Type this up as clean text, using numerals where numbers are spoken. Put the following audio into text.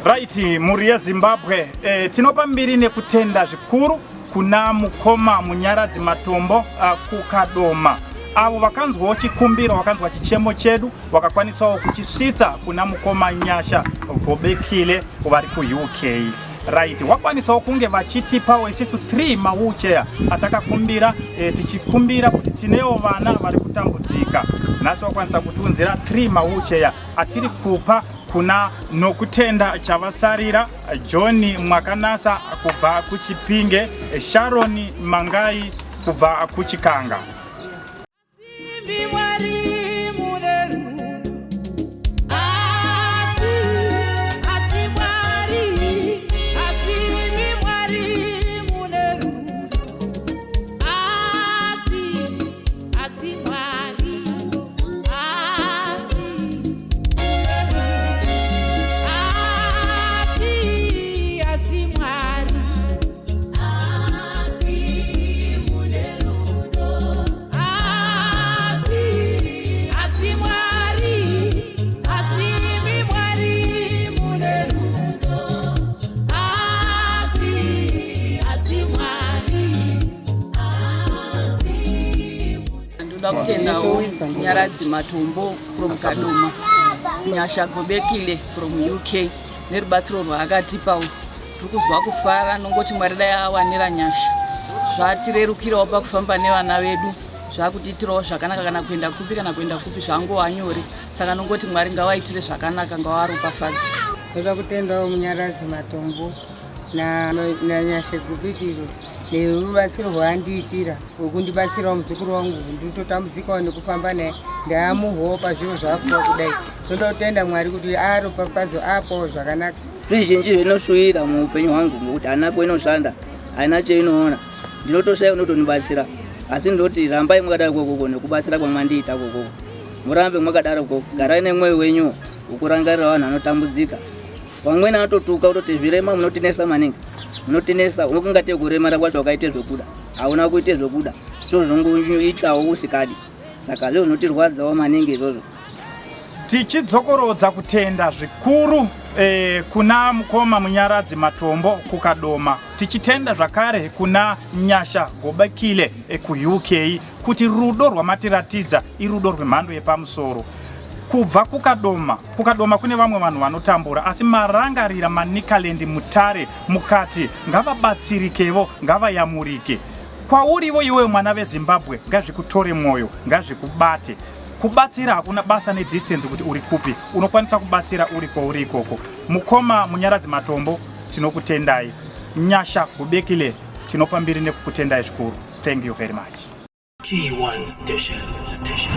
Right, mhuri yeZimbabwe, tinopa mbiri nekutenda zvikuru kuna mukoma Munyaradzi Matombo kuKadoma, avo vakanzwawo chikumbiro, vakanzwa chichemo chedu, vakakwanisawo kuchisvitsa kuna mukoma Nyasha Gobekile vari kuUK. Right, wakwanisawo kunge vachitipawo isisu 3 mawheelchair atakakumbira, tichikumbira kuti tinewo vana vari kutambudzika. Nhasi wakwanisa kutiunzira 3 mawheelchair atiri kupa kuna Nokutenda Chavasarira, John Mwakanasa kubva kuChipinge, Sharon Mangai kubva kuChikanga. Simbi Mwari mune rudo. Asi, asi Mwari, asi imi Mwari mune rudo. Asi, asi Mwari, asi mune rudo. Asi, asi Mwari. Asi mune rudo. Asi, asi Mwari, asi imi Mwari mune rudo. Asi, asi Mwari, asi Ndoda kutendawo Nyaradzi Matombo from Kadoma, Nyasha Gobekile from UK nerubatsiro rwaakatipawo. Tiri kuzwa kufara, nongoti Mwari dai awanira nyasha. Zvatirerukirawo pakufamba nevana vedu, zvakutiitirawo zvakanaka, kana kuenda kupi, kana kuenda kupi zvangova nyore. Saka nongoti Mwari ngavaitire zvakanaka, ngavaropafadze. Ndoda kutendawo Munyaradzi Matombo naNyashe Gubitiro nerubatsiro rwaandiitira rwekundibatsirawo muzukuru wangu. Nditotambudzikawo nekufamba naye, ndaamuhwawo pazviro zvaakuwa kudai. Ndoda kutenda Mwari kuti aropafadzo apawo zvakanaka. Zvizhinji zvinoshuwira muupenyu hwangu, ngokuti hana kwainoshanda, haina cheinoona, ndinotoshaya unotondibatsira. Asi ndinoti rambai mwakadaro kokoko nekubatsira kwamwandiita kokoko, murambe mwakadaro koko, garai nemwoyo wenyu wekurangarira vanhu vanotambudzika. Vamweni anototuka kutoti zvirema munotinesa maningi, munotinesa. Ungate kuremara kwacho wakaite zvekuda, hauna kuite zvekuda, zviro zvinongoitawo usikadi, saka zviro zvinotirwadzawo maningi izvozvo. Tichidzokorodza kutenda zvikuru kuna mukoma Munyaradzi Matombo kuKadoma, tichitenda zvakare kuna Nyasha Gobekile kuUK kuti rudo rwamatiratidza irudo rwemhando yepamusoro. Kubva kuKadoma, kuKadoma kune vamwe vanhu vanotambura, asi marangarira Manicaland, Mutare, mukati ngavabatsirikevo, ngavayamurike. Kwaurivo iwewe mwana veZimbabwe, ngazvikutore mwoyo, ngazvikubate. Kubatsira hakuna basa nedistance kuti uri kupi, unokwanisa kubatsira uri kwauri ikoko. Mukoma Munyaradzi Matombo, tinokutendai. Nyasha Gubekile, tinopa mbiri nekukutendai zvikuru. Thank you very much. T1 Station. Station.